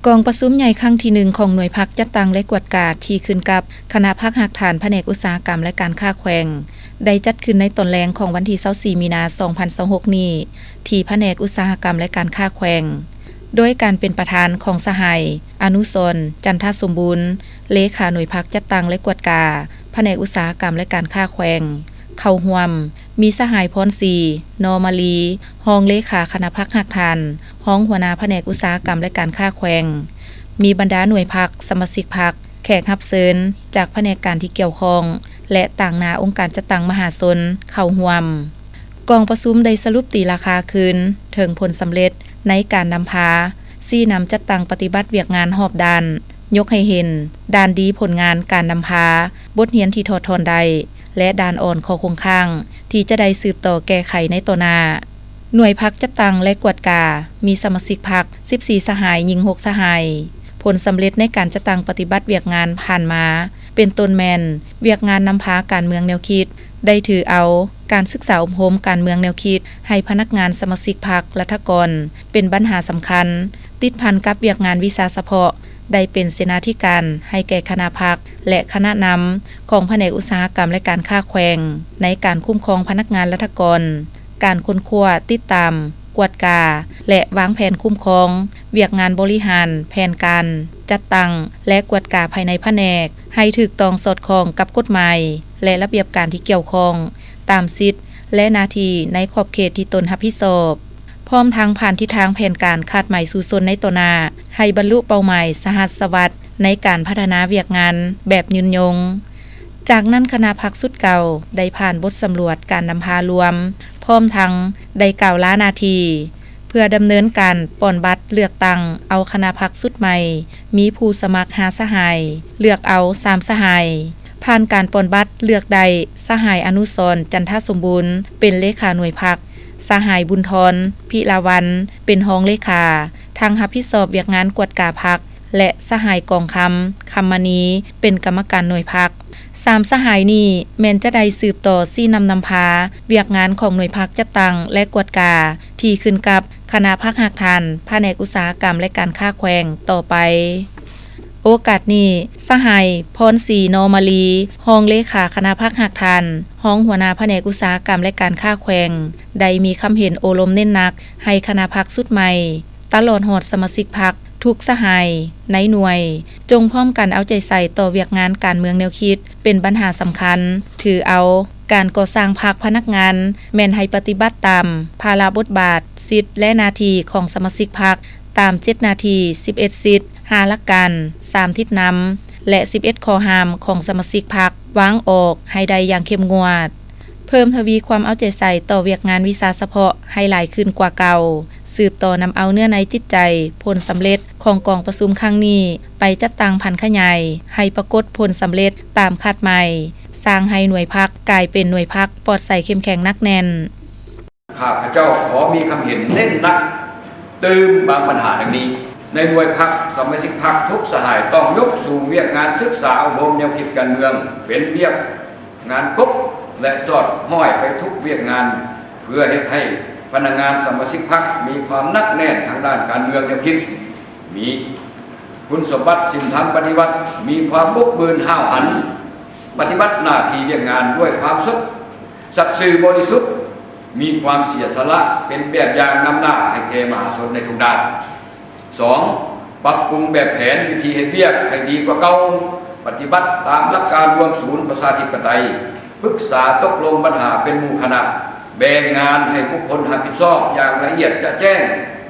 ກອງປະຊຸມໃຫຍ່ຄັ້ງທີໜຶ່ງຂອງໜ່ວຍພັກຈັດຕັ້ງ ແລະ ກວດກາ ທີ່ຂຶ້ນກັບຄະນະພັກຮາກຖານພະແນກອຸດສາຫະກຳ ແລະ ການຄ້າແຂວງ ໄດ້ຈັດຂຶ້ນໃນຕອນແລງຂອງວັນທີຊາວສີ່ ມີນາ ສອງພັນຊາວຫົກນີ້ ທີ່ພະແນກອຸດສາຫະກຳ ແລະ ການຄ້າແຂວງ ໂດຍການເປັນປະທານຂອງສະຫາຍ ອະນຸສອນ ຈັນທະສົມບູນ ເລຂາໜ່ວຍພັກຈັດຕັ້ງ ແລະ ກວດກາ ພະແນກອຸດສາຫະກຳ ແລະ ການຄ້າແຂວງ ເຂົ້າຮ່ວມ ມີສະຫາຍ ພອນສີ ນໍມາລີ ຮອງເລຂາຄະນະພັກຮາກຖານ, ຮອງຫົວໜ້າພະແນກອຸດສາຫະກຳ ແລະ ການຄ້າແຂວງ, ມີບັນດາໜ່ວຍພັກ, ສະມາຊິກພັກ, ແຂກຮັບເຊີນຈາກພະແນກການທີ່ກ່ຽວຂ້ອງ ແລະ ຕາງໜ້າອົງການຈັດຕັ້ງມະຫາຊົນເຂົ້າຮ່ວມ. ກອງປະຊຸມໄດ້ສະຫຼຸບຕີລາຄາຄືນເຖິງຜົນສຳເລັດໃນການນຳພາຊີ້ນຳຈັດຕັ້ງປະຕິບັດວຽກງານຮອບດ້ານ, ຍົກໃຫ້ເຫັນດ້ານດີຜົນງານການນຳພາ, ບົດຮຽນທີ່ຖອດຖອນໄດ້ ແລະ ດ້ານອ່ອນຂໍ້ຄົງຄ້າງທີ່ຈະໄດ້ສືບຕໍ່ແກ້ໄຂໃນຕໍ່ໜ້າ. ໜ່ວຍພັກຈັດຕັ້ງ ແລະ ກວດກາ ມີສະມາຊິກພັກສິບສີ່ສະຫາຍ, ຍິງຫົກສະຫາຍ. ຜົນສຳເລັດໃນການຈັດຕັ້ງປະຕິບັດວຽກງານຜ່ານມາ ເປັນຕົ້ນແມ່ນວຽກງານນຳພາການເມືອງແນວຄິດ, ໄດ້ຖືເອົາການສຶກສາອົບຮົມການເມືອງແນວຄິດໃຫ້ພະນັກງານສະມາຊິກພັກລັດຖະກອນເປັນບັນຫາສຳຄັນ, ຕິດພັນກັບວຽກງານວິຊາສະເພາະ, ໄດ້ເປັນເສນາທິການໃຫ້ແກ່ຄະນະພັກ ແລະ ຄະນະນຳຂອງພະແນກອຸດສາຫະກຳ ແລະ ການຄ້າແຂວງ ໃນການຄຸ້ມຄອງພະນັກງານລັດຖະກອນ, ການຄົ້ນຄວ້າ, ຕິດຕາມ, ກວດກາ ແລະ ວາງແຜນຄຸ້ມຄອງວຽກງານບໍລິຫານແຜນການ, ຈັດຕັ້ງ ແລະ ກວດກາພາຍໃນພະແນກ ໃຫ້ຖືກຕ້ອງສອດຄ່ອງກັບກົດໝາຍ ແລະ ລະບຽບການທີ່ກ່ຽວຂ້ອງ ຕາມສິດ ແລະ ໜ້າທີ່ໃນຂອບເຂດທີ່ຕົນຮັບຜິດຊອບ, ພ້ອມທັງຜ່ານທິດທາງແຜນການຄາດໝາຍສູ້ຊົນໃນຕໍ່ໜ້າ ໃຫ້ບັນລຸເປົ້າໝາຍສະຫັດສະຫວັດໃນການພັດທະນາວຽກງານແບບຍືນຍົງ. ຈາກນັ້ນຄະນະພັກຊຸດເກົ່າໄດ້ຜ່ານບົດສຳຫຼວດການນຳພາລວມ, ພ້ອມທັງໄດ້ກ່າວລາໜ້າທີ່ ເພື່ອດຳເນີນການປ່ອນບັດເລືອກຕັ້ງເອົາຄະນະພັກຊຸດໃໝ່, ມີຜູ້ສະໝັກຫ້າສະຫາຍ, ເລືອກເອົາສາມສະຫາຍ. ຜ່ານການປ່ອນບັດເລືອກໄດ້ສະຫາຍ ອະນຸສອນ ຈັນທະສົມບູນ ເປັນເລຂາໜ່ວຍພັກ, ສະຫາຍ ບຸນທອນ ພິລາວັນ ເປັນຮອງເລຂາ ທັງຮັບຜິດຊອບວຽກງານກວດກາພັກ ແລະ ສະຫາຍ ກອງຄຳ ຄຳມະນີ ເປັນກຳມະການໜ່ວຍພັກ. ສາມສະຫາຍນີ້ແມ່ນຈະໄດ້ສືບຕໍ່ຊີ້ນຳນຳພາວຽກງານຂອງໜ່ວຍພັກຈັດຕັ້ງ ແລະ ກວດກາ ທີ່ຂຶ້ນກັບຄະນະພັກຮາກຖານພະແນກອຸດສາຫະກຳ ແລະ ການຄ້າແຂວງຕໍ່ໄປ. ໂອກາດນີ້, ສະຫາຍ ພອນສີ ນໍມາລີ ຮອງເລຂາຄະນະພັກຮາກຖານ, ຮອງຫົວໜ້າພະແນກອຸດສາຫະກຳ ແລະ ການຄ້າແຂວງ ໄດ້ມີຄຳເຫັນໂອ້ລົມເນັ້ນໜັກໃຫ້ຄະນະພັກຊຸດໃໝ່ ຕະຫຼອດຮອດສະມາຊິກພັກທຸກສະຫາຍໃນໜ່ວຍ ຈົ່ງພ້ອມກັນເອົາໃຈໃສ່ຕໍ່ວຽກງານການເມືອງແນວຄິດເປັນບັນຫາສຳຄັນ, ຖືເອົາການກໍ່ສ້າງພັກພະນັກງານແມ່ນໃຫ້ປະຕິບັດຕາມພາລະບົດບາດ, ສິດ ແລະ ໜ້າທີ່ຂອງສະມາຊິກພັກ ຕາມເຈັດໜ້າທີ່, ສິບເອັດສິດ, ຫ້າຫຼັກການ, ສາມທິດນຳ ແລະ ສິບເອັດຂໍ້ຫ້າມຂອງສະມາຊິກພັກວາງອອກໃຫ້ໄດ້ຢ່າງເຂັ້ມງວດ. ເພີ່ມທະວີຄວາມເອົາໃຈໃສ່ຕໍ່ວຽກງານວິຊາສະເພາະໃຫ້ຫຼາຍຂຶ້ນກວ່າເກົ່າ, ສືບຕໍ່ນຳເອົາເນື້ອໃນຈິດໃຈ, ຜົນສຳເລັດຂອງກອງປະຊຸມຄັ້ງນີ້ ໄປຈັດຕັ້ງຜັນຂະຫຍາຍໃຫ້ປາກົດຜົນສຳເລັດຕາມຄາດໝາຍ, ສ້າງໃຫ້ໜ່ວຍພັກກາຍເປັນໜ່ວຍພັກປອດໃສເຂັ້ມແຂງໜັກແໜ້ນ. ຂ້າພະເຈົ້າຂໍມີຄຳເຫັນເນັ້ນໜັກຕື່ມບາງບັນຫາດັ່ງນີ້. ໃນໜ່ວຍພັກ, ສະມາຊິກພັກທຸກສະຫາຍຕ້ອງຍົກສູງວຽກງານສຶກສາອົບຮົມແນວຄິດການເມືອງເປັນວຽກງານກົບ ແລະ ສອດຫ້ອຍໄປທຸກວຽກງານ ເພື່ອເຮັດໃຫ້ພະນັກງານສະມາຊິກພັກມີຄວາມໜັກແໜ້ນທາງດ້ານການເມືອງແນວຄິດ, ມີຄຸນສົມບັດສິນທຳປະຕິວັດ, ມີຄວາມບົກບືນຫ້າວຫັນ, ປະຕິບັດໜ້າທີ່ວຽກງານດ້ວຍຄວາມສັດ ສັດຊື່ບໍລິສຸດ, ມີຄວາມເສຍສະຫຼະເປັນແບບຢ່າງນຳໜ້າໃຫ້ແກ່ມະຫາຊົນໃນທຸກດ້ານ. ສອງ, ປັບປຸງແບບແຜນວິທີເຮັດວຽກໃຫ້ດີກວ່າເກົ່າ, ປະຕິບັດຕາມຫຼັກການລວມສູນປະຊາທິປະໄຕ, ປຶກສາຕົກລົງບັນຫາເປັນໝູ່ຄະນະ, ແບ່ງງານໃຫ້ບຸກຄົນຮັບຜິດຊອບຢ່າງລະອຽດຈະແຈ້ງ,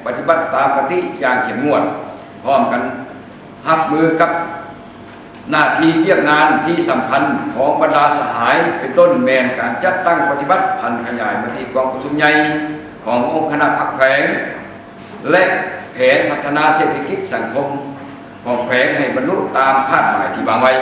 ປະຕິບັດຕາມມະຕິຢ່າງເຂັ້ມງວດ, ພ້ອມກັນຮັບມືກັບ ໜ້າທີ່ວຽກງານທີ່ສຳຄັນຂອງບັນດາສະຫາຍ ເປັນຕົ້ນແມ່ນການຈັດຕັ້ງປະຕິບັດຜັນຂະຫຍາຍມະຕິກອງປະຊຸມໃຫຍ່ຂອງອົງຄະນະພັກແຂວງ ແລະ ແຜນພັດທະນາເສດຖະກິດສັງຄົມຂອງແຂວງໃຫ້ບັນລຸຕາມຄາດໝາຍທີ່ວາງໄວ້.